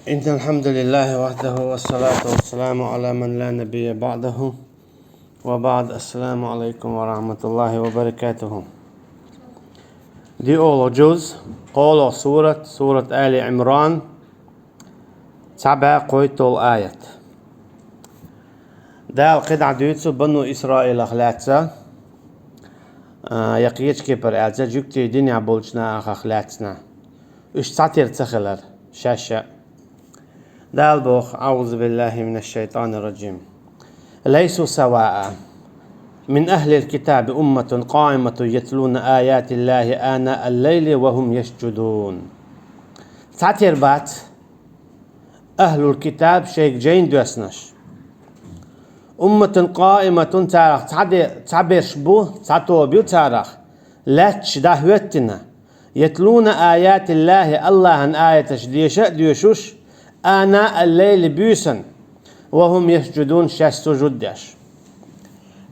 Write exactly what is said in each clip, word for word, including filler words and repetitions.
إن الحمد لله وحده والصلاة والسلام على من لا نبي بعده وبعد. السلام عليكم ورحمة الله وبركاته. ДиъолгӀа жуз, кхоалгӀа сурат, сурат Али Ӏимран, цхьа бӀаь кхойтталгӀа аят. Дала кхидӀа дуьйцу Бану Исраилах лаьцна, а, я кхечу кепара аьлча, жуьгтийн динехь болчу нахах лаьцна. Уьш цхьатерра ца хилар, шаьш а. Дала боху: أعوذ بالله من الشيطان الرجيم. ليسوا سواء من أهل الكتاب أمة قائمة يتلون آيات الله آناء الليل وهم يسجدون. Цхьатерра бац ахлул китаб шайга жайна доьссинарш. أمة قائمة, царах цхьа де-, цхьаберш бу, цхьа тоба ю царах, лаьтташ дӀахӀоьттина. يتلون آيات الله, Аллахьан аяташ деша а доьшуш, آناء الليل, буьйсанна, وهم يسجدون, шаьш сужуд деш.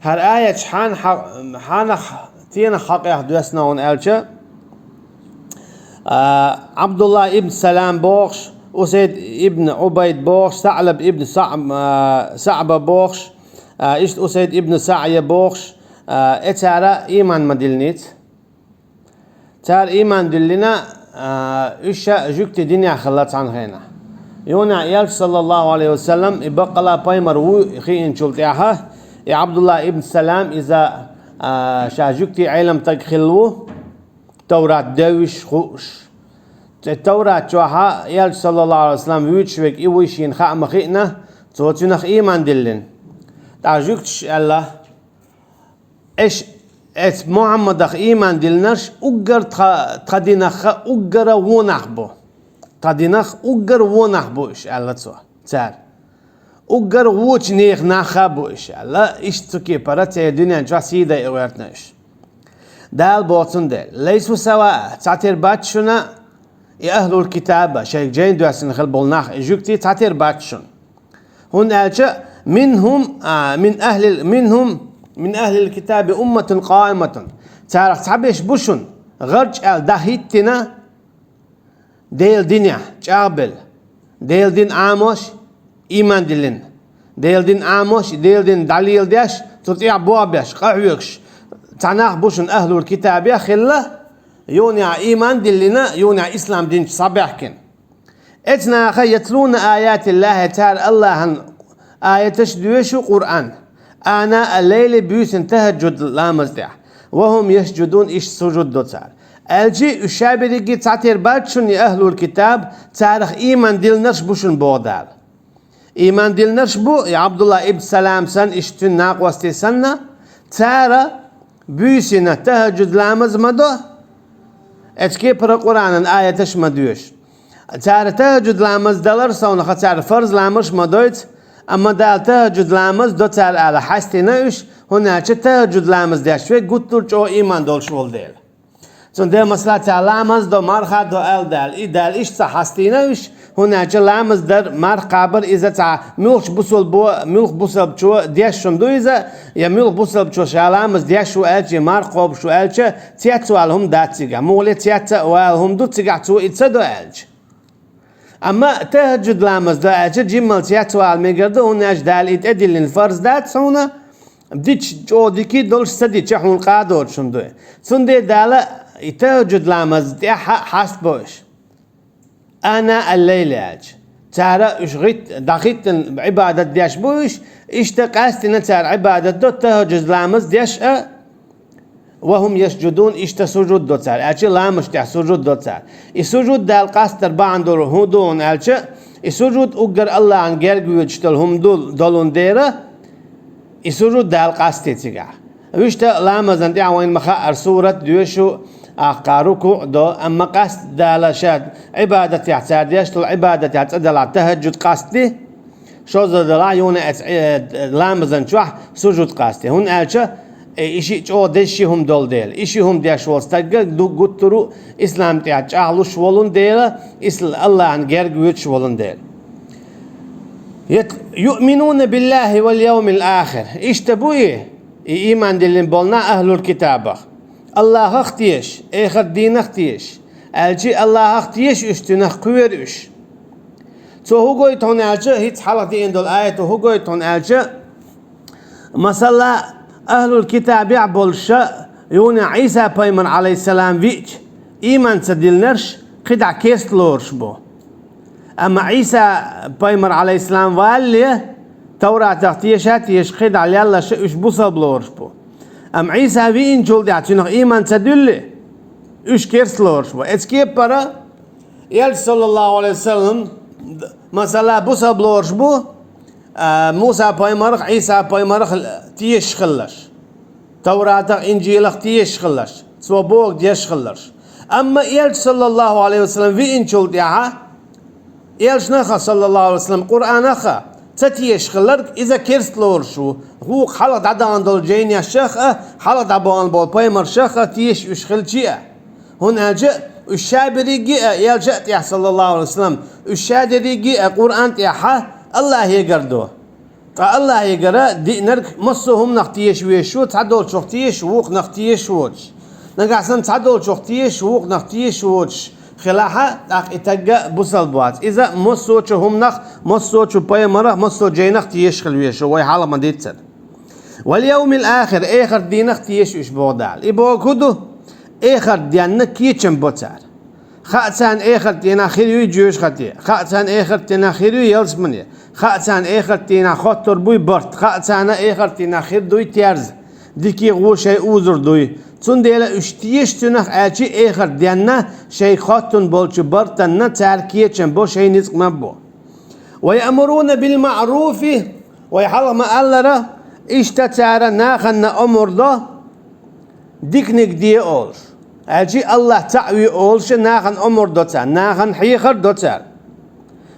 ХӀара аяташ хьан хьа-, хьанах, стенах хьакъехь доьссина хьуна аьлча, а, Ӏабдулла ибн Салам бохуш, Усайд ибн Ӏубайд бохуш, СаӀлаб ибн СаӀ-, а, СаӀба бохуш, а, иштта Усайд ибн СаӀя бохуш, а, э, цара ийман ма диллиница. Цара ийман диллина, а, уьш ша жуьгтийн динехь хилла цхьана хенахь. Юха а Элча, саллаллаху Ӏалайхи ва саллам, и баккъала пайхамар ву хиъначул тӀаьхьа, и Ӏабдулла ибн Салам, иза, а, ша жуьгтийн Ӏелам стаг хилла ву, Таврат девзаш, хууш. Цу Таврат чохь а Элча, саллаллаху Ӏалайхи ва саллам, вуьйцуш верг и вуй шена хаа ма хиъна, цо цуьнах ийман диллина. ТӀаккха жуьгташа аьлла: «Эш, эцу Мухьаммадах ийман диллинарш уггар тха, тха динах уггара вон нах бу. Тха динах уггар вон нах бу уьш», — аьлла цо, цара. «Уггар вочу нехан нах а бу уьш», — аьлла, иштта цу кепара церан дуьнен чохь сий дайа гӀоьртина уьш. Дала боху цундела: «Лайсу саваа», цхьатерра бац шуна и ахлул китаба, шайга жайна доьссина хила болу нах, и жуьгтий цхьатерра бац шуна. ХӀунда аьлча: «Минхум, а, мин ахлил, минхум, мин ахлил китаби умматун къаиматун». Царах цхьаберш бу шуна, гӀарч аьлла, дӀахӀиттина Делан динехь чӀагӀбелла. Делан дин Ӏамош, ийман диллина. Делан дин Ӏамош, Делан дин дӀалеладеш, цу тӀехь болх беш, къахьоьгуш. Цхьа нах бу шуна ахлул китабехь хилла, юханехь ийман диллина, юханехь ислам динчу схьабаьхкина. Эцу наха: «Ятлуна аятиллахи», цара Аллахьан аяташ доьшу, Къуръан, «ана ал-лайли», буьйсанна тахӀаджуд ламаз тӀехь, «ва хӀум ясджудун», иштта сужуд до цара. Аьлчи, уьш ша берриге цхьатерра бац шуна и ахлул китаб, царах ийман диллинарш бу шуна, боху Дала. Ийман диллинарш бу, и Ӏабдулла ибн Салам санна, иштта цуьнан накъостий санна, цара буьйсина тахӀаджуд ламаз ма до, эцу кепара Къуръанан аяташ ма доьшу. Цара тахӀаджуд ламаз далар совнаха цара фарз ламазаш ма дойту, амма Дала тахӀаджуд ламаз до цара ала хьаьстина уьш, хӀунда аьлча тахӀаджуд ламаз деш верг гуттар а чӀогӀа ийман долуш волу дела. Цундела, масала, цара ламаз до, марха до аьлла Дала, и Дала иштта ца хьаьстина уьш, хӀунда аьлча ламаз дар, марха кхабар иза цхьа муьлххачу бусалбо, муьлхха бусалбачо деш хӀума ду иза, я муьлхха бусалбачо ша ламаз деш ву аьлча, я марха кхобуш ву аьлча, цецвала хӀума дац цигахь. Муха ле, цец а вала хӀума ду цигахь, цо и ца до аьлча. Амма тахӀаджуд ламаз до аьлча, жиммал цецвала мегар ду, хӀунда аьлча Дала и тӀедиллина фарз дац хьуна, дича чӀогӀа дика долуш, ца дича хьуна къа доцуш хӀума ду. Цундела Дала и тахӀаджуд ламаз тӀехь а хьаст бо уьш. «Ана ал-лайли», аьлча. Цара уьш гӀит-, дӀахӀиттина Ӏибадат деш бу уьш, иштта къаьстина цара Ӏибадат до, тахӀаджуд ламаз деш а, «ва хӀум ясджудун», иштта сужуд до цара, аьлча ламазаш тӀехь сужуд до цара. И сужуд Дала къастар бахьана долу хӀун ду хьуна аьлча, и сужуд уггар Аллахьан герга воьдуш долу хӀума ду, долун дера, и сужуд Дала къасте цигахь. Вуьшта ламазан тӀехь вайна ма хаара сурат доьшу, аккха рукуъ до, амма къаста Дала ша Ӏибадатехь цара деш долу Ӏибадатехь цӀа делахь тахӀаджуд къасте, шозза делахь юхана эцу, э, ламазан чохь сужуд къасте. ХӀунда аьлча, э, и шиъ чӀогӀа деза ши хӀума долу дела. И ши хӀума деш волу стагга ду гуттару ислам тӀехь чӀагӀлуш волун дела, исл-, Аллахьан герга воьдуш волун дела. Ят-, «юъминуна биллахи вал явмил ахир». Иштта бу и, и ийман диллина болу нах ахлул китабах. Аллахах тешаш, эхарт дийнах тешаш. Аьлчи Аллахах тешаш уьш, цуьнах кхоьру уьш. Цо хӀу гойту хьуна аьлча, хӀинца хьалха деана долу аято хӀу гойту хьуна аьлча, масала, ахьлул китабехь болуша юна Ӏийса пайхамар, Ӏалайхиссалам, виъча, ийман ца диллинарш кхидӀа керста лоруш бу. Амма Ӏийса пайхамар, Ӏалайхиссалам, валале, Тавратах теша а теша, кхидӀа леллаша уьш бусалба лоруш бу. Амма Ӏийса виъначул тӀаьхьа цуьнах ийман ца дуьллий, уьш керста лоруш бу. Эцу кепара, Элча, саллаллаху Ӏалайхи ва саллам, масала, бусалба лоруш бу, а, Муса пайхамарах, Ӏийса пайхамарах тешаш хилларш, Тавратах, Инжилах тешаш хилларш, цо бохург деш хилларш. Амма Элча, саллаллаху Ӏалайхи ва саллам, виъначул тӀаьхьа, Элчанах а, саллаллаху Ӏалайхи ва саллам, Къуръанах а ца тешаш хилларг, иза керста лоруш ву. ГӀукху хьалха дӀадахана долу жайнашах а, хьалха дӀабахана болу пайхамаршах а тешаш уьш хилча а. ХӀунда аьлча уьш ша берриге а, Элча а тӀехь, саллаллаху Ӏалайхи ва саллам, уьш ша дерриге а Къуръан тӀехьа Аллахьегара ду. Ткъа Аллахьегара диънарг массо а хӀуманах теша везаш ву, цхьадолчух теша, вукхунах теша воцуш. Нагахь санна цхьадолчух теша, вукхунах теша воцуш хилахь а, тӀаккха и тагга бусалба вац. Иза массочу хӀуманах, массочу пайхамарах, массо а жайнах теша хила везаш ву, вай хьалха ма-дийццара. «Вал йовмил ахир», эхарт дийнах теша уьш, боху Дала. И бохург хӀун ду? Эхарт денна кечам бо цара. Хаа царна эхарт дийнахь хир юй жоьжахати, хаа царна эхарт дийнахь хир юй ялсамане, хаа царна эхарт дийнахь хоттур буй барт, хаа царна эхарт дийнахь хир дуй терза, дикий гӀо шайн узур дуй. Цундела уьш теша цуьнах аьлчи, эхарт денна шайга хоттун болчу бартанна цара кечам бо, шайн ницкъ ма бо. «Ва яъмуруна бил маъруфи», вай хьалха ма-аллара, иштта цара нахана омра до, диканиг де олуш. Аьлчи Аллахь цхьаъ ве олуш нахана омра до цара, нахана хьехар до цара.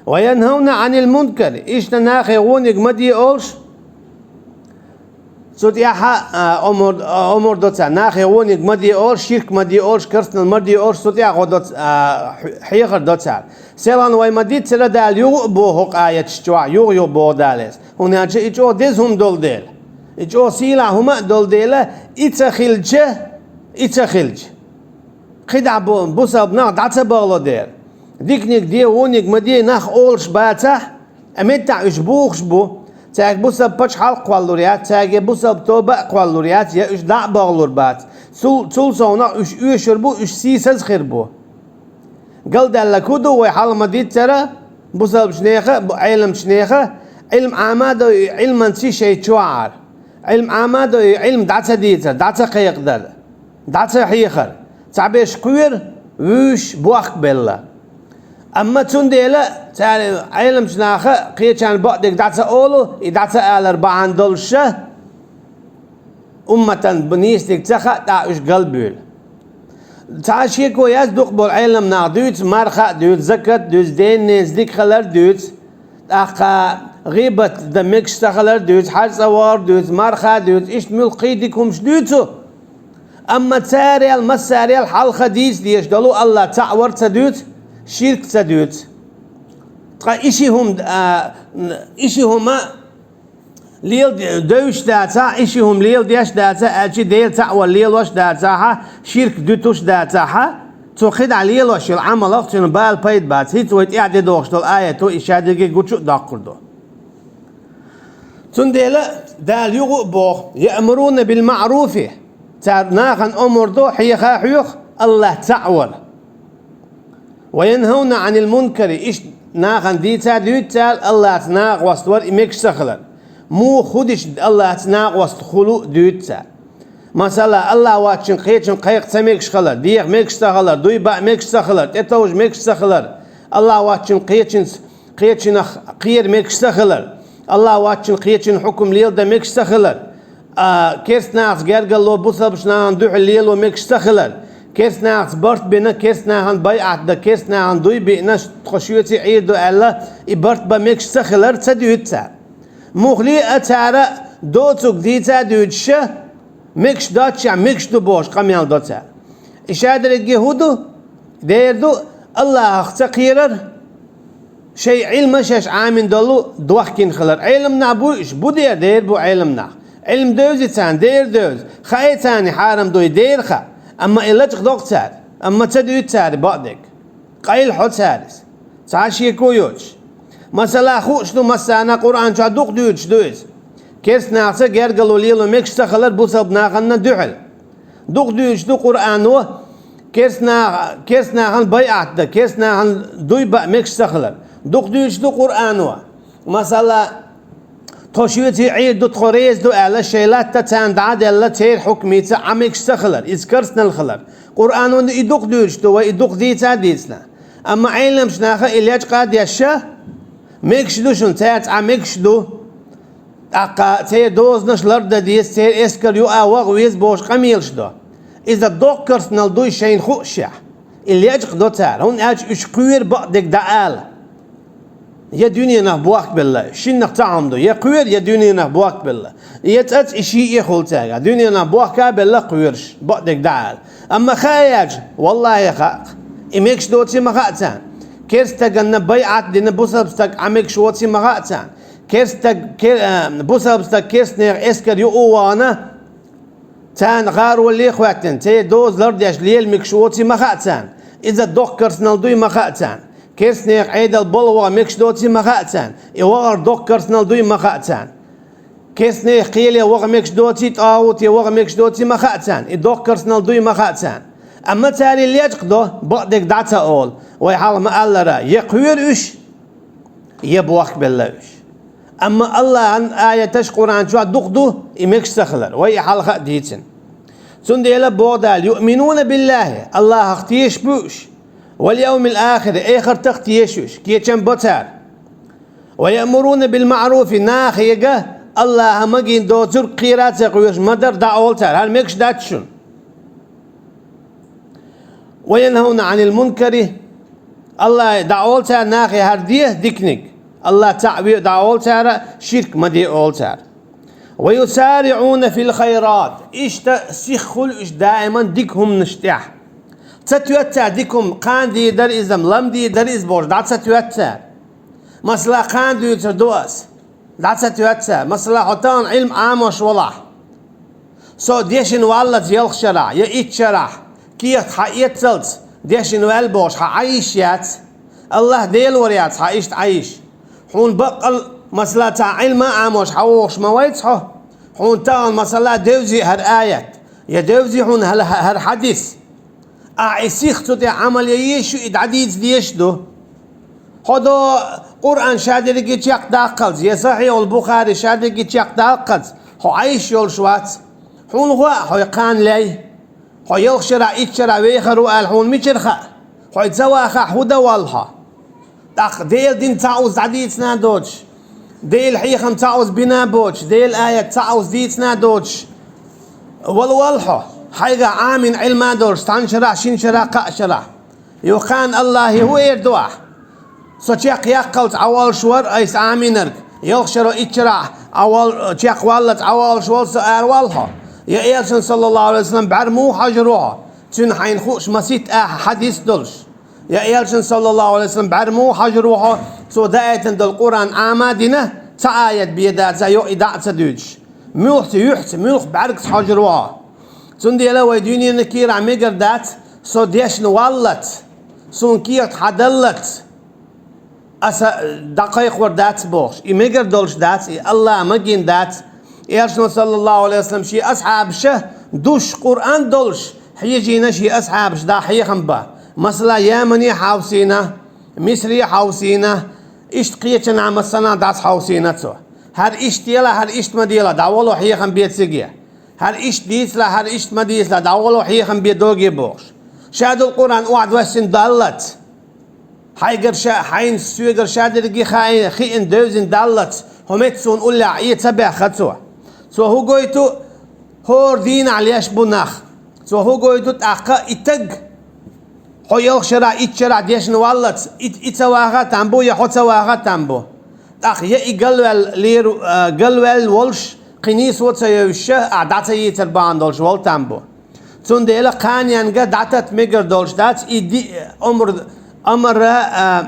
«Ва янхавна Ӏанил мункари», иштта нахе вониг ма де олуш, Цу тӀехьа, а, омар, а, омар до цара, нахе вониг ма де олуш, ширк ма де олуш, керстанал ма де олуш, цу тӀехьа гӀо до ц-, а, хьехар до цара. Селхан вай ма-дийццара, Дала юха а боху хӀокху аяташ чохь, юха-юха боху Дала иза. ХӀунда аьлча и чӀогӀа деза хӀума долу дела. И чӀогӀа сийлахь хӀума а долу дела, и ца хилча, и ца хилча. КхидӀа бу-, бусалба нах дӀа ца бахало дела. Диканиг де, вониг ма де нах олуш бацахь, а меттахь уьш бухуш бу, цаьрга бусалба пачхьалкх кхоллалур яц, цаьрга бусалба тоба а кхоллалур яц, я уьш дӀа а бахалур бац. Цул, цул совнах уьш оьшур бу, уьш сийсаз хир бу. Галдаьлларг хӀун ду, вай хьалха ма-дийццара, бусалбачу нехан а, бу-, Ӏеламчу нехан а, Ӏилма Ӏама а дой, Ӏилманций шайн чохь Ӏара. Ӏилма Ӏама а дой, Ӏилма дӀа ца дийцар, дӀа ца кхайкхадар, дӀа ца хьехар. Цхьаберш кхоьру, вуьйш бохк белла. Амма цундела цара Ӏеламчу наха кхечарна бакъдерг дӀа ца олу, и дӀа ца алар бахьана долуша, умматан бу-, нийсаниг ца хаьа, тӀаккха уьш галбуьйлу. Цхьа шеко яц, дукхахболу Ӏеламнах дуьйцу, марха а дуьйцу, закат а дуьйцу, ден-ненца дика хилар а дуьйцу, тӀаккха гӀийбат дан мегаш ца хилар а дуьйцу, хьарцӀа вахар а дуьйцу, марха а дуьйцу, иштта муьлххий дика хӀумаш дуьйцу. Амма царел, массарел хьалха дийца дезаш долу Аллах цхьаъ вар ца дуьйцу, ширк ца дуьйцу. Ткъа и ши хӀума, а, и ши хӀума лела де-, девзаш дацахь, и ши хӀума леладеш дацахь, аьлчи Дела цхьаъ вар лелош дацахьа, ширк дуьтуш дацахьа, цо кхидӀа лелош йолу Ӏамалах цуьнан бала пайда бац. ХӀинца вай тӀаьхьа де догӀуш долу аято и шадерриге гучу а доккхур ду. Цундела Дала юха а боху: «Яъмуруна бил маъруфи», цара нахана омар до, хьеха а хьоьху, Аллах цхьаъ вар. «Ва янхавна Ӏанил мункари», иштта нахана дийца а дуьйцу цара, Аллаца накъост вар и мегаш ца хилар. Муха хӀу дича Аллаца накъост хуьлу а дуьйцу цара. Масала, Аллах воцчун кхечун кхайкха ца мегаш хилар, деха мегаш ца хилар, дуй баа мегаш ца хилар, тӀетовжа мегаш ца хилар, Аллах воцчун кхечунца, кхечунах кхера мегаш ца хилар, Аллах воцчун кхечун хьукум леладан мегаш ца хилар, а, керстанахаца гергарло бусалбачу нахана дуьхьал лело мегаш ца хилар, керстанахаца барт бина, керстанахана байӀат дан, керстанахана дуй биъна, тхо шуьца Ӏийр ду аьлла, и барт бан мегаш ца хилар ца дуьйцу цара. Муххале а цара доцург дийца а дуьйцуша, мегаш доцчохь мегаш ду бохуш къамел до цара. И шадерриге хӀун ду? Дера ду Аллахах ца кхерар, шайн Ӏилма шаьш Ӏамийна долу дохкина хилар. Ӏеламнах бу уьш, бу дера, дера бу Ӏеламнах. Ӏилма девзи царна, дера девза. Хаьа царна хьарам дуй, дера хаьа. Амма и лачкъа доккху цара, амма ца дуьйцу цара бакъдерг. Къайла хьо цара иза. Цхьа шеко йоцуш. Масала, хууш ду массарна, Къуръан чохь дукха дуьйцуш ду иза. Керста нахаца гергарло лело мегаш ца хилар бусалба нахана дуьхьал. Дукха дуьйцуш ду Къуръано, керста нах-, керста нахана байӀат дан, керста нахана дуй баа мегаш ца хилар. Дукха дуьйцуш ду Къуръано. Масала, тхо шуьца Ӏийр ду, тхо реза ду аьлла, шайн латта царна дӀа а делла, церан хьукмаца Ӏа мегаш ца хилар, иза керстанал хилар. Къуръано и дукха дуьйцуш ду, вай и дукха дийца а дийцина. Амма Ӏеламчу наха и лечкъа а деш, мегаш ду шуна, цаьрца Ӏа мегаш ду. ТӀаккха церан дозанаш лардан деза, церан эскар юкъа ваха веза бохуш къамелаш до. Иза доккха керстанал дуй шайна хуушехь. И лечкъа до цара, хӀунда аьлча уьш кхоьру бакъдерг дӀаала. Я дуьненах бохкабелла, шиннах цхьа хӀума ду, я кхоьру, я дуьненах бохкабелла. Я цӀац и шиъ а хуьлу цаьрга, дуьненах бохка а белла кхоьруш, бакъдерг дӀаала. Амма хаа яьлча, валлахӀи, хаьа. И мегаш доций ма хаьа царна. Керста стаганна байӀат дина бусалба стаг Ӏа мегаш воций ма хаьа царна. Керста стаг, кер-, а, бусалба стаг керста нехан эскар юкъа а вахана, царна гӀаролле а хӀоьттина, церан доза лардеш лела мегаш воций ма хаьа царна. Иза доккха керстанал дуй ма хаьа царна. Керста нехан Ӏедал балха ваха мегаш доций ма хаьа царна. И вахар доккха керстанал дуй ма хаьа царна. Керста нехан кхеле ваха мегаш доций, тӀагӀуте ваха мегаш доций ма хаьа царна. И доккха керстанал дуй ма хаьа царна. Амма цара и лечкъа до, бакъдерг дӀа ца олу. Вай хьалха ма-аллара, я кхоьру уьш, я бохкабелла уьш. Амма АллахӀан аяташ Къуръан чохь дукха ду и мегаш ца хилар, вай и хьалха а дийцина. Цундела боху Дала: «Юъминуна биллахӀи», АллахӀах тешаш бу уьш, «вал явмил ахири», эхартах тешаш бу уьш, кечам бо цара. «Ва яъмуруна бил маъруфи», нахе АллахӀа магийна доцург кхера а ца кхоьруш ма-дарра дӀаолу цара, хӀара мегаш дац шуна. «Ва янхавна Ӏанил мункари», АллахӀа дӀаолу цара нахе хӀара де диканиг. АллахӀа цхьаъ ве а дӀаолу цара, ширк ма де олу цара. «Ва юсариӀуна фил хайрат», иштта сиха хуьлу уьш даиман дика хӀуманаш тӀехь. Ца тоьтту цара дика хӀума, кхана дийр дара иза, ламан дийр дара иза бохуш, дӀа ца тоьтту цара. Масала, кхана дуьйцур ду ас. ДӀа ца тоьтту цара. Масала, хьо тахана Ӏилма Ӏамош валахь, со дешна валлалц ялх шарахь я итт шарахь, кехат хьаэццалц дешна ваьлла бохуш, хьан Ӏа йиш яц. АллахӀ Дела вар яц хьан иштта Ӏа йиш. Хьуна баккъал, масала, цхьа Ӏилма а Ӏамош хьан вогӀуш ма вац хьо. Хьуна тахана, масала, девзи хӀара аят, я девзи хьуна хӀара, хӀара хьадис. Ахь и сиха цу тӀехь Ӏамал ян езаш ю, и дӀадийца дезаш ду. Хьо до Къуръан шадерриге чекхдаккхалц, я Сахьихьул Бухари шадерриге чекхдаккхалц, хьо Ӏа йиш йолуш вац. Хьуна гӀо а хьо кхана лей. Хьо ялх шарахь, итт шарахь вехар ву аьлла хьуна мичара хаьа? Хьо ца вахахь, хӀун дан воллу хьо? ТӀаккха Делан дин цхьа уза дӀадийцина а доцуш, Делан хьехам цхьа уза бина а боцуш, Делан аят цхьа уза дийцина а доцуш, вала валла хьо, хьайгахь Ӏамийна Ӏилма а долуш, цхьана шарахь, шина шарахь, кхаа шарахь. Юха кхана АллахӀе хӀун эр ду ахь? Со чекхъяккхалц Ӏа воллуш вара айса Ӏамийнарг, ялх шаро, итт шарахь Ӏа вол-, чекхваллалц Ӏа воллуш вара со, ара валла хьо. Я Элчан, саллаллаху Ӏалайхи ва саллам, бӀаьрга муха хьожур ву хьо, цуьнан хьайна хууш масийтта ахьа хьадис долуш? Я Элчан, саллаллаху Ӏалайхи ва саллам, бӀаьрга муха хьожур ву хьо, цо даийтина долу Къуръан Ӏама а дина, цхьа аят бен дацахь, йо, и дӀа а ца дуьйцуш? Муьлхха юьхьца, муьлхха бӀаьргаца хьожур ву хьо? Цундела вай дуьненан кийрахь мегар дац, со дешна валлалц, суна кехат хьадаллалц аса дӀакхайкхор дац бохуш. И мегар долуш дац, и АллахӀа магийна дац. Элчано, саллаллаху Ӏалайхи ва саллам, шен асхьабаша душ Къуръан долуш хьежийна шен асхьабаша дӀа хьехам бан. Масала, Ямане хьовсийна, Мисре хьовсийна, иштта кхечанхьа массанхьа дӀасахьовсийна цо. ХӀара иштта делахь, хӀара иштта ма делахь, дӀавало хьехам бе цига. ХӀара иштта дийцалахь, хӀара иштта ма дийцалахь, дӀавало хьехам бе доге бохуш. Ша долу Къуръан охьадоьссина даллалц, хьайгара ша, хьайна соьгара шадерриге хаийна, хиъна, девзина даллалц, хьо меца суна уллехь Ӏе ца баьхна цо. Цо хӀун гойту, хӀора дийнахь леш бу нах. Цо хӀун гойту тӀаккха, и таг, хьо ялх шарахь, итт шарахь дешна валлалц, и, и ца ваха а там бу, я хьо ца ваха а там бу. ТӀаккха я и галваьлла леру-, а, галваьлла волуш, кхин нийсо а ца йовзуш, ахь дӀа ца йийцар бахьана долуш вала там бу. Цундела кханенга дӀататта мегар долуш дац, и ди-, омра, амара, а,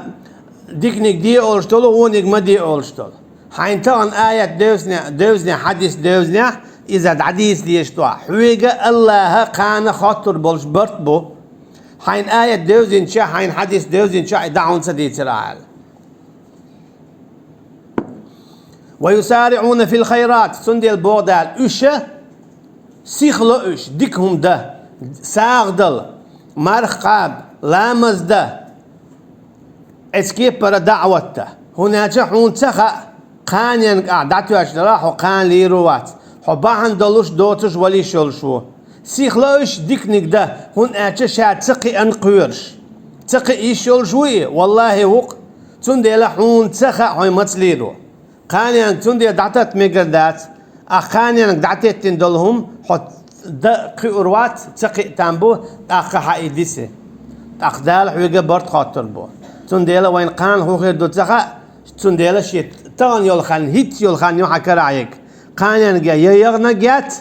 диканиг де олуш долу, вониг ма де олуш долу. Хьайна тахана аят девзинехь, девзинехь, хьадис девзинехь, иза дӀадийца дезаш ду ахь. Хьоьга АллахӀа кхана хоттур болуш барт бу. Хьайна аят девзинчохь, хьайна хьадис девзинчохь, и дӀа хьуна ца дийцира ахь аьлла. ويسارعون في الخيرات, цундела боху Дала, уьш сихло уьш, дика хӀума дан, сагӀа дала, марха кхаба, ламаз дан, эцу кепара даӀват дан. ХӀунда аьлча хьуна ца хаьа, кханенга ахь дӀатоьшна делахь, хьо кхана лийр ву вац, хьо бахьана долуш, доцуш валийш йолуш ву. Сихло уьш, диканиг дан, хӀунда аьлча ша ца кхиъна кхоьруш, ца кхиъна йиш йолуш ву и, валлахӀи, ву-кх. Цундела хьуна ца хаьа, хьо маца лийр ву. Кханенга цундела дӀататта мегар дац. Ахь кханенга дӀатеттина долу хӀума хьо дан кхиур вац, ца кхиъна там бу, тӀаккха хьан и диси. ТӀаккха Дала хьоьга барт хоттур бу. Цундела вайна кхана хӀун хир ду ца хаьа, цундела шен тахана йолу хан, хӀинца йолу хан ю хьан карахь ерг. Кханенга я яханарг яц,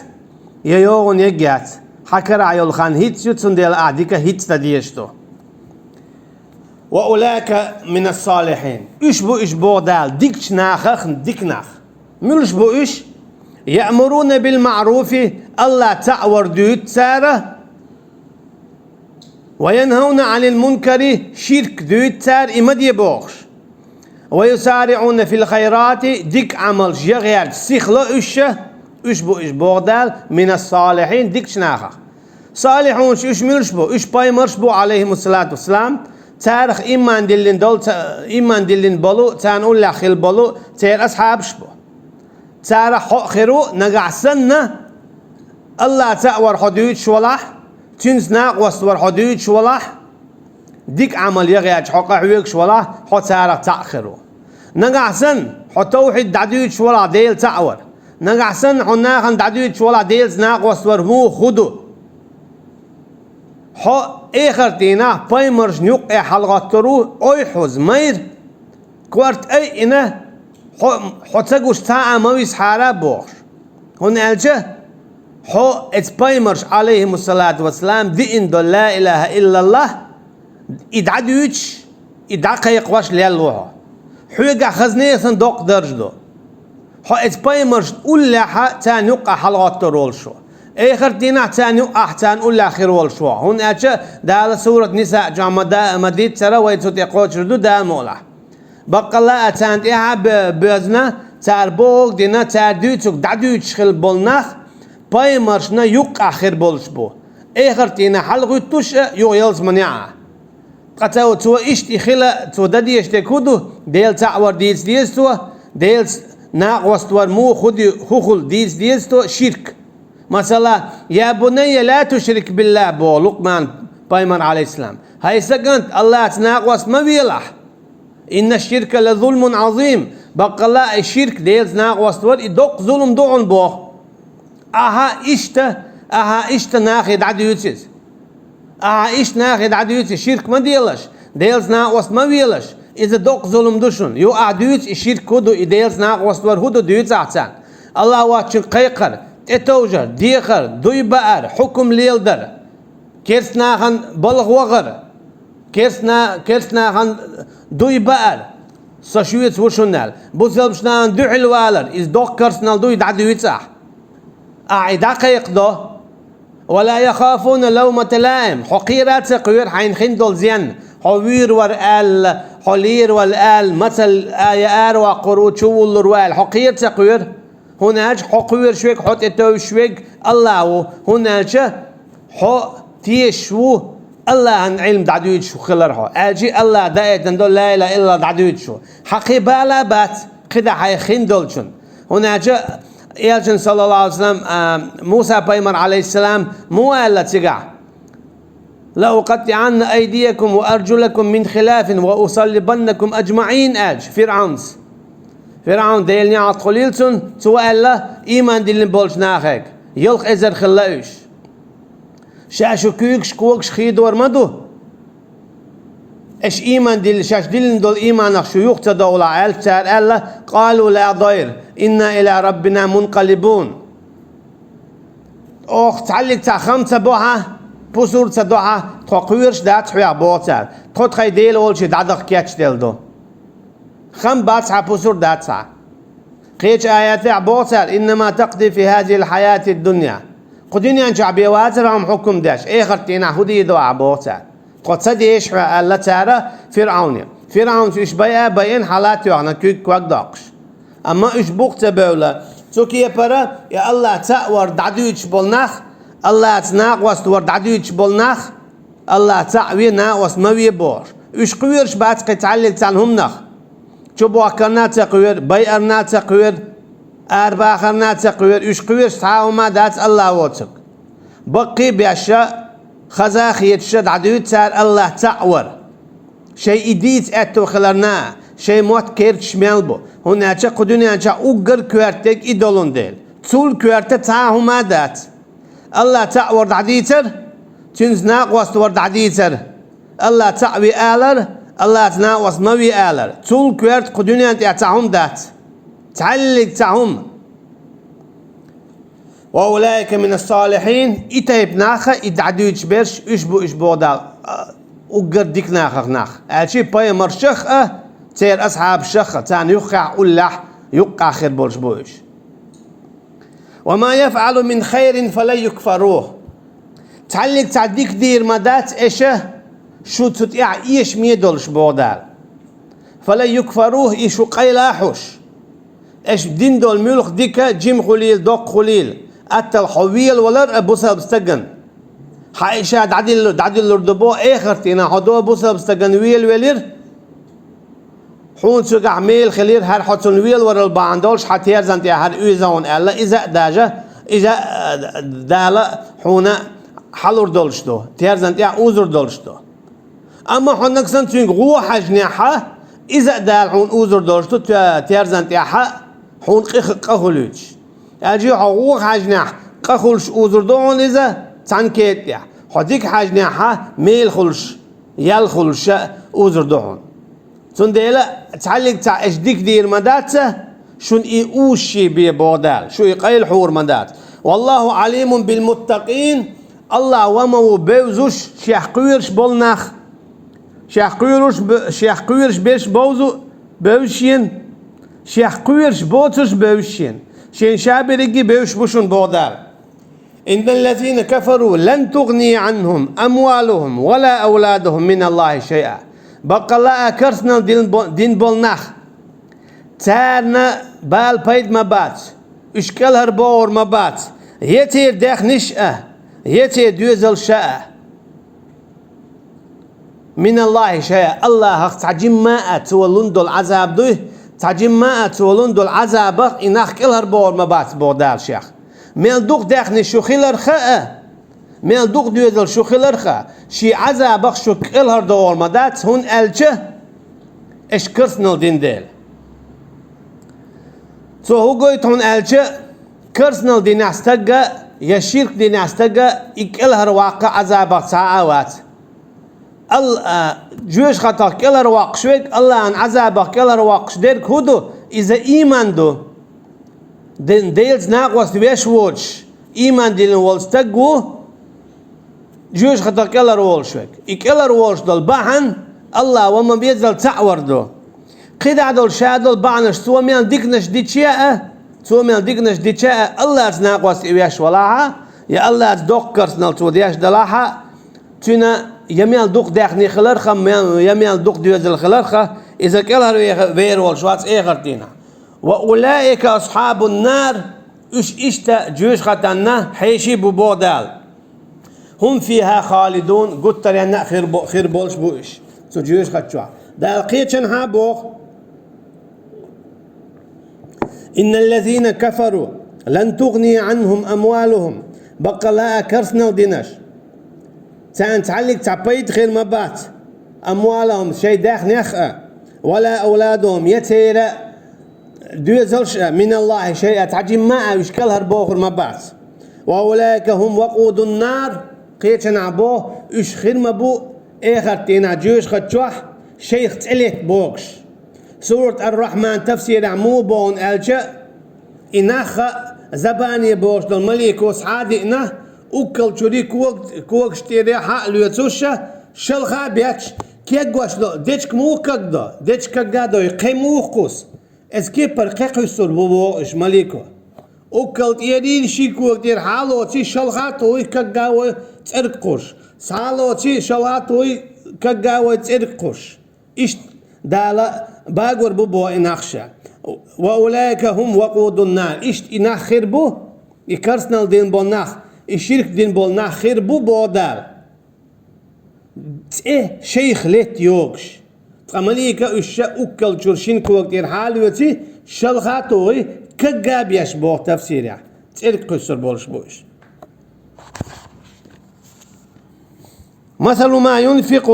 я йогӀун ерг яц. Хьан карахь йолу хан хӀинца ю, цундела ахь дика хӀинца дан дезаш ду. وأولئك من الصالحين. Уьш бу уьш, боху Дала, дикачу нахах дика нах. Муьлш бу уьш? يأمرون بالمعروف, АллахӀ цхьаъ вар дуьйцу цара, وينهون عن المنكر, ширк дуьйцу цара, и ма де бохуш. ويسارعون في الخيرات, дика Ӏамалш ян гӀерташ сихло уьш, уьш бу уьш, боху Дала, من الصالحين, дикачу нахах. Салихьунаш уьш муьлш бу? Уьш пайхамарш бу, Ӏалайхимуссалату вассалам, царах иман диллина долу, ца-, иман диллина болу, царна уллехь хилла болу церан асхьабаш бу. Царах хьо а хир ву, нагахь санна, АллахӀ цхьаъ вар хьо дуьйцуш валахь, Цуьнца накъост вар хьо дуьйцуш валахь, дика Ӏамал ян гӀерташ хьо къахьоьгуш валахь, хьо царах цхьаъ хир ву. Нагахь санна, хьо тавхьид дӀадуьйцуш валахь, Дела цхьаъ вар. Нагахь санна, хьо нахана дӀадуьйцуш валахь, Делаца накъост вар муха хӀу ду. Хьо эхарт дийнахь пайхамаршна юккъе хьалагӀоттур ву, ойхьаза, майра, корта айина, хьо, хьо ца гуш цхьа а ма висхьара бохуш. ХӀунда аьлча хьо эцу пайхамарша, Ӏалайхимуссалату вассалам, диъна долу ла илаха иллаллах, и дӀадуьйцуш, и дӀакхайкхош лелла ву хьо. Хьоьгахь хазне а санна доккха дарж ду. Хьо эцу пайхамаршна уллехьа царна юккъахь хьалагӀоттур волуш ву. Эхарт дийнахь царна юккъахь царна уллехь хир волуш ву. ХӀунда аьлча Дала сурат Ниса чохь ма да-, ма дийццара, вай цу тӀе кхочур ду Дала мукъалахь. Баккъалла а царна тӀехьа бе-, боьзна, цара бохург дина, цара дуьйцург дӀадуьйцуш хилла болу нах пайхамаршна юккъахь хир болуш бу. Эхарт дийнахь хьалагӀуьттуш а, юха ялсаманехь а. Ткъа цо, цо иштта и хила, цо дан дезаш дерг хӀун ду? Дела цхьаъ вар дийца деза цо, Делаца накъост вар муха хӀу ди-, хӀу хуьлу дийца деза цо, ширк. Масала, «Я бунайя, ла тушрик биллах», боху Лукъман пайхамар, Ӏалайхиссалам. «ХӀай сан кӀант, АллахӀца накъост ма велахь. Инна ширка ла зулмун Ӏазим». Баккъалла а и ширк, Делаца накъост вар, и доккха зулам ду хьуна боху. Ахьа иштта, ахьа иштта нахе дӀадуьйцу иза. Ахьа иштта нахе дӀадуьйцу, ширк ма делаш, Делаца накъост ма велаш, иза доккха зулам ду шуна. Юха ахьа дуьйцу, и ширк хӀу ду, и Делаца накъост вар хӀу ду, дуьйцу ахьа царна. АллахӀ воцчуьнга кхайкхар, тӀетовжар, дехар, дуй баар, хьукум леладар, керста нахана балха вахар, керста на-, керста нахана дуй баар, со шуьца ву шуна аьлла. Бусалбачу нахана дуьхьал валар, иза доккха керстанал дуй, дӀадуьйцу ахьа. Ахьа и дӀакхайкхадо. «Ва ла яхафуна лавмата лаим». Хьо кхера а ца кхоьру хьайна хин долу зен. Хьо вуьйр вара аьлла, хьо лийр вара аьлла, мацалла а я араваккхур ву, чу вуллур ву аьлла, хьо кхера а ца кхоьру. ХӀунда аьлча хьо кхоьруш верг, хьо тӀетевжаш верг АллахӀ ву. ХӀунда аьлча хьо тешаш ву АллахӀан Ӏилма дӀадуьйцуш хилар хьо. Аьлча АллахӀ даийтина долу ла илаха иллаллах дӀадуьйцуш ву. Хьан кхин бала а бац, кхидӀа хьайх хин долчун. ХӀунда аьлча Элчан, саллаллаху алейхи ва саллям, а, Муса пайхамар, алейхиссалам, муха аьлла цигахь: «Ла укъаттиъанна айдиякум ва арджулакум мин хилафин ва усаллибаннакум аджмаин», аьлча ФирӀавнас. ФирӀавн, Делан неӀалт хуьлийла цунна, цо аьлла, ийман диллина болчу нахега, ялх эзар хилла уьш. Ша шу куьйгаш, когаш хийдор ма ду. Аша ийман дилла, шаьш диллина долу ийманах шу юха ца довлахь, аьлча цара аьлла: «Къалу ла дайр, инна иля раббина мункъалибун». Оха цхьаллиг цхьа хам ца бо хьан, пусар ца до хьан, тхо кхоьруш дац хьоьга, боху цара. Тхо тхайн Дела волчу дӀадаха кечделла ду. Хам бац хьан, пусар дац хьан. Кхечу аятехь боху цара: «Иннама такъди фи хазихил хьаятид дунья». Кху дуьнен чохь бен вацара хьуна хьукум деш, эхарт дийнахь хӀун дийр ду ахь, боху цара. Тхо ца деша хьоьга, аьлла цара ФирӀавне. ФирӀавнас уьш байа а байина, хьала а тоьхна, куьг ког доккхуш. Амма уьш бух ца бевлла, цу кепара и АллахӀ цаӀ вар дӀадуьйцуш болу нах, АллахӀца накъост вар дӀадуьйцуш болу нах, АллахӀ цаӀ ве, накъост ма ве бохуш. Уьш кхоьруш бац кхин цхьаллиг цхьана хӀуманах. Чубохкарна а ца кхоьру, байарна а ца кхоьру, арабахарна а ца кхоьру, уьш кхоьруш цхьа а хӀума дац АллахӀ воцург. Баккхий а беш, хаза а хеташ дӀадуьйцу цара АллахӀ цаӀ вар. Шайн и дийца аьтто хиларна, шайн мотт керташ мел бу, хӀунда аьлча кху дуьнен чохь уггар коьртаниг и долун дела. Цул коьрта цхьа а хӀума дац. АллахӀ цаӀ вар дӀадийцар, Цуьнца накъост вар дӀадийцар. АллахӀ цаӀ ве алар, АллахӀца накъост ма ве алар. Цул коьрта кху дуьнен тӀехь цхьа хӀума дац. Цхьаллиг цхьа хӀума. «Ва улаика минас-салихьин», и тайпа нах а, и дӀадуьйцуш берш, уьш бу уьш боху Дала, а, уггар дика нахах нах. Аьлча пайхамаршах а, церан асхьабашах а, царна юххехь уллехь юккъехь хир болуш бу уьш. «Ва ма яфӀалу мин хайрин фалан юкфаруху». Цхьаллиг цхьа дика дийр ма дац аша, шу цу тӀехь эшаме долуш боху Дала. «Фалан юкфаруху», и шу къайла а хьуш. Аша дина долу муьлхха дика, жима хуьлийла, доккха хуьлийла, аттал хьо велавалар а бусалба стагана. Хьан иша дӀадиллу-, дӀадиллур ду боху, эхартина хьо до бусалба стагана велавелира. Хьуна цигахь мела хилира, хӀара хьо цунна велаварал бахьана долуш, хьан терзан тӀехь хӀара уьйза хьуна аьлла, иза а дажа, иза а, Дала хьуна хьалур долуш ду, терзан тӀехь узур долуш ду. Амма хьо нагахь санна цуьнга гӀо хьаьжнехь, иза а Дала хьуна узур долуш ду, те-, терзан тӀехь хьуна къих-, къа хуьлуьйтуш. Аьлча хьо гӀо хьаьжнехь, къа хуьлуш узур ду хьуна иза, цхьана кетӀа тӀехь. Хьо дика хьаьжнехь, мела хуьлуш, ял хуьлуш а узур ду хьуна. Цундела цхьаллиг цхьа аша дика дийр ма дац, шуна и узуш бен боху Дала, шу и къайла хьур ма дац. «Валлаху Ӏалимун бил-муттакъин», АллахӀ ва ма ву бевзаш, шех кхоьруш болу нах. Шех кхоьруш бе-, шех кхоьруш берш бовзу бевза шена, шех кхоьруш боцурш бевза шена. Шена ша берриге бевзаш бу шуна боху Дала. «Инналлазина кафару лан тугъния Ӏанхум амвалухум ва ла авладухум миналлахи шайъа». Баккъалла а керстанал дин бо-, дин болу нах. Царна бала пайда ма бац, уьш кӀелхьарбохур ма бац, я церан даьхнаш а, я церан доьзалш а. Миналлахи шайъа, АллахӀах цхьа жимма а цо лун долу Ӏазаб дуй, цхьа жимма а цо лун долу Ӏазабах и нах кӀелхьарбохур ма бац боху Дала шех. Мел дукха даьхнаш шу хиларх а, мел дукха доьзалш шу хиларх а, шен Ӏазабах шу кӀелхьардохур ма дац, хӀунда аьлча аша керстанал дина дела. Цо хӀун гойту хьуна аьлча, керстанал динехь стаг а, я ширк динехь стаг а, и кӀелхьарваккха Ӏазабах цхьа а вац. Ал-, а, жоьжахатах кӀелхьарвоккхуш верг, АллахӀан Ӏазабах кӀелхьарвоккхуш дерг хӀун ду? Иза ийман ду. Де-, Делаца накъост веш воцуш, ийман диллина волу стаг ву, жоьжахатах кӀелхьарволуш верг. И кӀелхьарволуш долу бахьана АллахӀ ва ма беззал цхьаъ вар ду. КхидӀа долу ша долу бахьанаш, цо мел диканаш дича а, цо мел диканаш дича а, АллахӀца накъост и веш валахьа, я АллахӀца доккха керстанал цо деш далахьа, цуьнан я мел дукха даьхни хиларх а, мел, я мел дукха доьзал хиларх а, иза кӀелхьарвер волуш вац эхартина. «Ва улаика асхьабун нар», уьш иштта жоьжахатанна хьеший бу боху Дала. «Хум фиха халидун», гуттаренна а хир бо-, хир болуш бу уьш цу жоьжахати чохь. Дала кхечанхьа а боху: «Инналлазина кафару лан тугъния Ӏанхум амвалухум», баккъалла а керстанал динарш, царна цхьаллиг цхьа пайда хир ма бац, «амвалухум», шайн даьхнех а, «ва ла авладухум», я церан доьзалш а, «миналлахи шайъа», цхьа жимма а уьш кӀелхьарбохур ма бац. «Ва улаика хум вакъудун нар», кхечанхьа боху, уьш хир ма бу эхартина жоьжахати чохь шайх цӀе летта бохуш. Сурат Ар-Рахьман тафсирехь муха боху аьлча, и нах а забания бохуш долу малико схьа а диъна, уггар чуьра ког-, когаш тӀера хьа а лоьцуш, шалха а бетташ, кегош до, дечка муха кагдо, дечка кагга а дой, кхе муха кхуссу. Иза кепара кхе кхуьссур бу боху уьш малико. Уггар тӀерийла ши кога тӀера хьа а лоций, шалха а тухий, кагга а вой, цӀерга кхуш. Схьа а лоций, шалха а тухий, кагга а вой, цӀерга кхуш. Иштта Дала багор бу боху и нах ша. وأولئك هم وقود النار. Иштта и нах хир бу, и керстанал дина болу нах, и ширк дина болу нах хир бу, боху Дала. ЦӀе шайх летта йогуш. Ткъа малика уьш ша уггар чуьра шина кога тӀера хьалоьций, шалха а тухий, кагга а беш, боху тафсирехь. ЦӀерга кхуьссур болуш бу уьш. مثل ما ينفق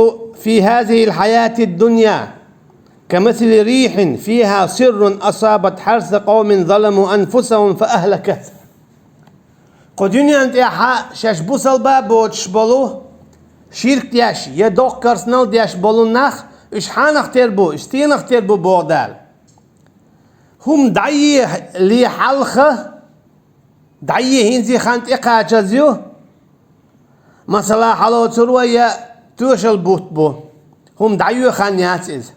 في هذه الحياة الدنيا كمثل ريح فيها صر أصابت حرث قوم ظلموا أنفسهم فأهلكته. Кху дуьнен тӀехь шаьш бусалба а боцуш болу, ширк деш я доккха керстанал деш болу нах, уьш хьанах тера бу, уьш стенах тера бу, боху Дала. ХӀума дӀаеле хьалха, дӀае хӀинца хан тӀекхачаза ю, масала, хьалоцур вай я тоьшалла бутт бу, хӀума дӀайоьху хан яц иза.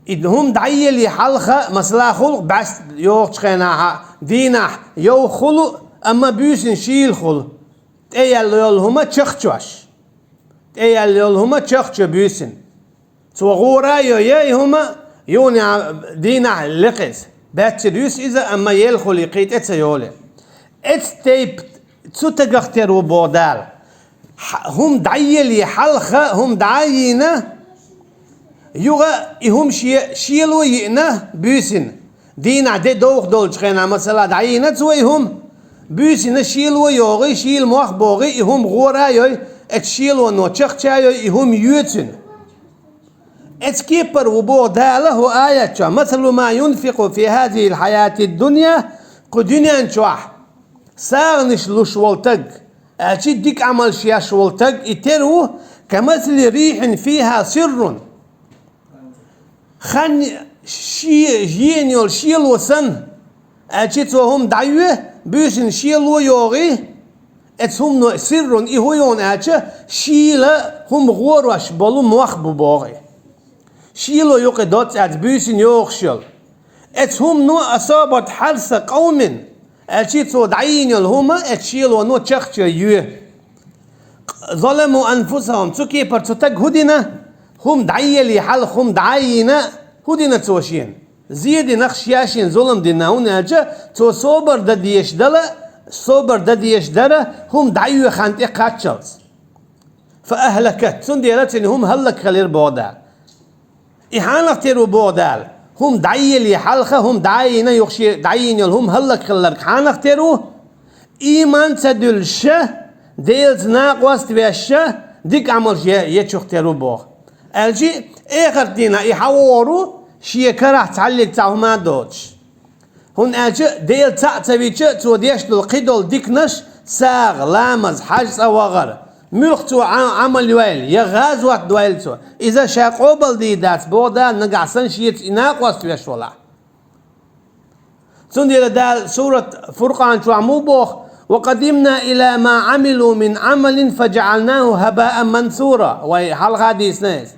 И хӀума дӀаеле хьалха, масала, хуьлу бӀаьста йогӀучу хенахь, дийнахь йовха хуьлу, амма буьйсина шийла хуьлу. ТӀеяьлла йолу хӀума чахчош. ТӀеяьлла йолу хӀума чахчо буьйсина. Цо гӀора а йо, яй хӀума, юна дийнахь лекха иза. Баьчча дуьйсу иза, амма елхули кхин тӀе ца йолу. Эцу тайпа цу тагах тера ву, боху Дала. Хь-, хӀума дӀаеле хьалха, хӀума дӀа а йийна, юха и хӀума шен шело а йиъна буьйсина. Дийнахь де довха долчу хенахь, масала, дӀайийна цо и хӀума, буьйсина шело а йогӀий, шийла мох а богӀий, и хӀума гӀора а йой, эцу шелоно чахча а йой, и хӀума йоьцуьйту. Эцу кепара ву, боху Дала хӀокху аят чохь: مثل ما ينفق في هذه الحياة الدنيا, кху дуьнен чохь сагӀанаш луш волу таг, аьлчи дика Ӏамалш еш волу таг, и тера ву, كمثل ريح فيها صر. Хан шен, шена йолу шело санна, аьлчи цо хӀума дӀайоь, буьйсина шело а йогӀий, эцу хӀумано, сиррун, и хӀун ю аьлча, шийла хӀума гӀорош болу мох бу, боху и. Шело юкъа доццу аьлча буьйсина йогӀуш йолу. Эцу хӀумано أصابت حرث قوم, аьлчи цо дӀайийна йолу хӀума эцу шелоно чахчой йоь. ظلموا أنفسهم, цу кепара цу таг хӀун дина? ХӀума дӀаеле хьалха хӀума дӀа а йийна, хӀун дина цо шена? Зе дина, ша шена зулам дина, хӀунда аьлча цо собар дан дезаш дала, собар дан дезаш дара, хӀума дӀайоь хан тӀе кхаччалц. فأهلكته, цундела цуьнан хӀума хӀаллакьхилира, боху Дала. И хьанах тера ву, боху Дала? ХӀума дӀаеле хьалха, хӀума дӀа а йийна, юха шен дӀайийна йолу хӀума хӀаллакьхилларг хьанах тера ву? Ийман ца дуьллуш ша, Делаца накъост веш ша, дика Ӏамалш е-, ечух тера ву, боху. Аьлчи, эхарт дийнахь и хьан вогӀур ву, шен карахь цхьаллиг цхьа хӀума а доцуш. ХӀунда аьлча Дела цхьаъ ца вича, цо деш долу кхидолу диканаш, сагӀа, ламаз, хьаьж цӀа вахар, муьлхха цо Ӏа-, Ӏамал йойла, я гӀазот дойла цо, иза ша къобалдийр дац, боху Дала, нагахь санна шеца и накъост веш валахь. Цундела Дала сурат Фуркъан чохь муха боху: وقدمنا إلى ما عملوا من عمل فجعلناه هباء منثورا. Вай хьалха дийцина иза.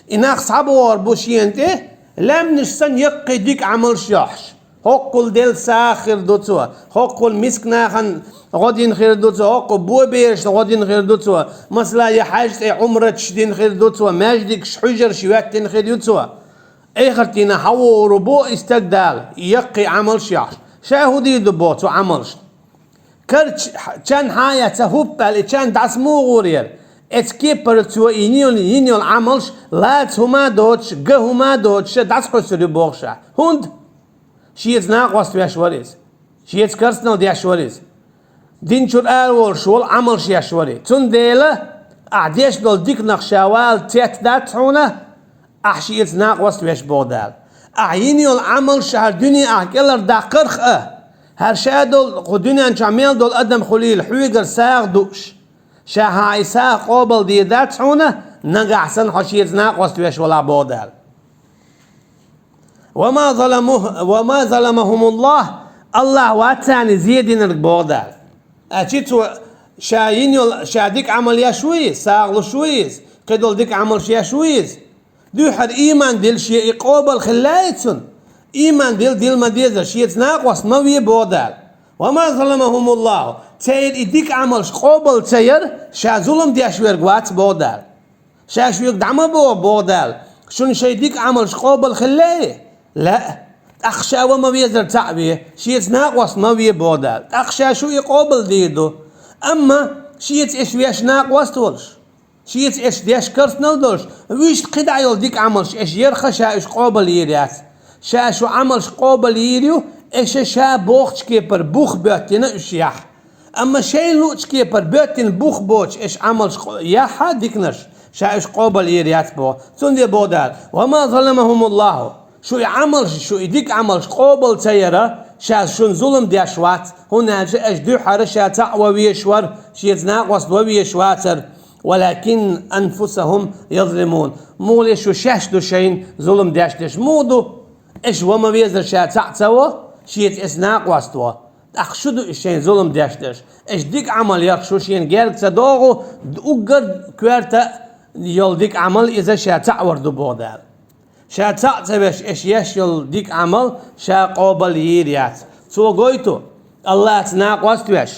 И нах схьабогӀур бу шена тӀе, лаьмнаш санна яккхий дика Ӏамалш йохьуш. ХӀоккхул делла сагӀа хир ду цо, хӀоккхул миска нахана гӀо дина хир ду цо, хӀоккхул боберашна гӀо дина хир ду цо, масала, я хьаьж тӀе Ӏумраташ дина хир ду цо, маьждигаш, хьуьжарш йоьттина хир ю цо. Эхарт дийнахь хьан вогӀур ву, боху, и стаг Дала, и яккхий Ӏамалш йохьуш. Ша хӀун дийр ду, боху, цу Ӏамалшна? Карча чан хьан а яц, хӀуппа аьлла, и чан дӀасамугӀур яра? Эцу кепара цо и йина йолу, йина йолу Ӏамалш лаца хӀума а доцуш, ган хӀума а доцуш, ша дӀасакхуьссур ю, боху, ша. ХӀунда? Шеца накъост веш вара иза. Шеца керстанал деш вара иза. Дин чуьра ара волуш волу Ӏамалш еш вара иза. Цундела ахь деш долу диканах ша вала цец дац хьуна, ахь шеца накъост веш, боху Дала. Ахь йина йолу Ӏамалш хӀара дуьне ахь кӀелхьардаккхарх а, хӀара ша долу, кху дуьнен чохь мел долу адам хуьлийла хьоьгара сагӀа дууш, ша хьан и сагӀа къобалдийр дац хьуна, нагахь санна хьо шеца накъост веш валахь, боху Дала. وما ظلموه-, وما ظلمهم الله, Аллахь вац царна зе динарг, боху Дала. Аьлчи цо ша йина йолу, ша дика Ӏамал еш ву иза, сагӀа луш ву иза, кхидолу дика Ӏамалш еш ву иза. Дуьххьара ийман дилла шен и къобал хилла и цунна. Ийман дилла, дилла ма дезара, шеца накъост ма ве, боху Дала. وما ظلمهم الله, церан и дика Ӏамалш къобал ца яр, ша зулам деш верг вац, боху Дала. Ша шуьга дӀа ма боху, боху Дала, шуна шайн дика Ӏамалш къобал хилла и? Ла. ТӀаккха ша ва ма везар цхьаъ ве, шеца накъост ма ве боху Дала. ТӀаккха ша шу и къобал дийр ду. Амма шеца эш веш накъост волуш, шеца эш деш карснал долуш, вуьшта кхидӀа йолу дика Ӏамалш эш ярх ша уьш къобал йийр яц. Ша шу Ӏамалш къобал йийр ю, эша ша бохучу кепара бух боьттина уьш яхь. Амма шайна луучу кепара боьттина бух боцуш эш Ӏамалш къо-, яхьа диканаш, ша уьш къобал йийр яц боху. Цундела боху Дала: «Ва ма заламахумуллаху». Шу и Ӏамалш, шу и дика Ӏамалш къобал ца яра, ша шуна зулам деш вац, хӀунда аьлча аша дуьххьара ша цхьаъ ва везаш вара, шеца накъост ва везаш вацара. «Валакин анфусахум язлимун». Муха ле шу шаьш ду шайна зулам деш дерш? Муха ду? Эш ва ма везар ша цхьаъ ца во, шеца эш накъост во. ТӀаккха шу ду и шайна зулам деш дерш? Эш дика Ӏамал ярх шу шена герга ца догӀу, уггар коьрта йолу дика Ӏамал иза ша цхьаъ вар ду боху Дала. Ша цхьаъ ца веш, эш еш йолу дика Ӏамал ша къобал йийр яц. Цо гойту, Аллахьца накъост веш,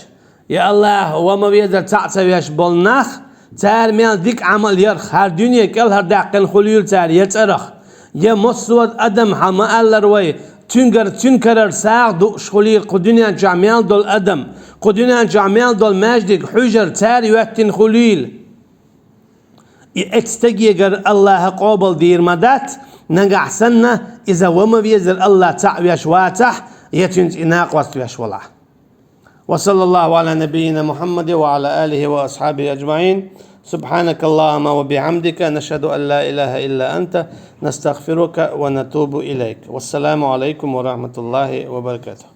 я Аллахь, ва ма везар цхьаъ ца веш болу нах, цара мел дика Ӏамал ярх, хӀара дуьне кӀелхьардаьккхина хуьлийла цара я цӀарах, я массо а адам, хьан ма-аллара вай, цуьнгара, цуьнан карара сагӀа дууш хуьлийла кху дуьнен чохь мел долу адам, кху дуьнен чохь мел долу маьждиг, хьуьжар цара йоьттина хуьлийла. И эццу стагегара Аллахьа къобал дийр ма дац, нагахь санна, иза ва ма везар Аллахь цхьаъ веш вацахь, я цуьнца и накъост веш валахь. وصلى الله على نبينا محمد وعلى آله وأصحابه أجمعين. سبحانك اللهم وبحمدك، نشهد أن لا إله إلا أنت، نستغفرك ونتوب إليك. والسلام عليكم ورحمة الله وبركاته.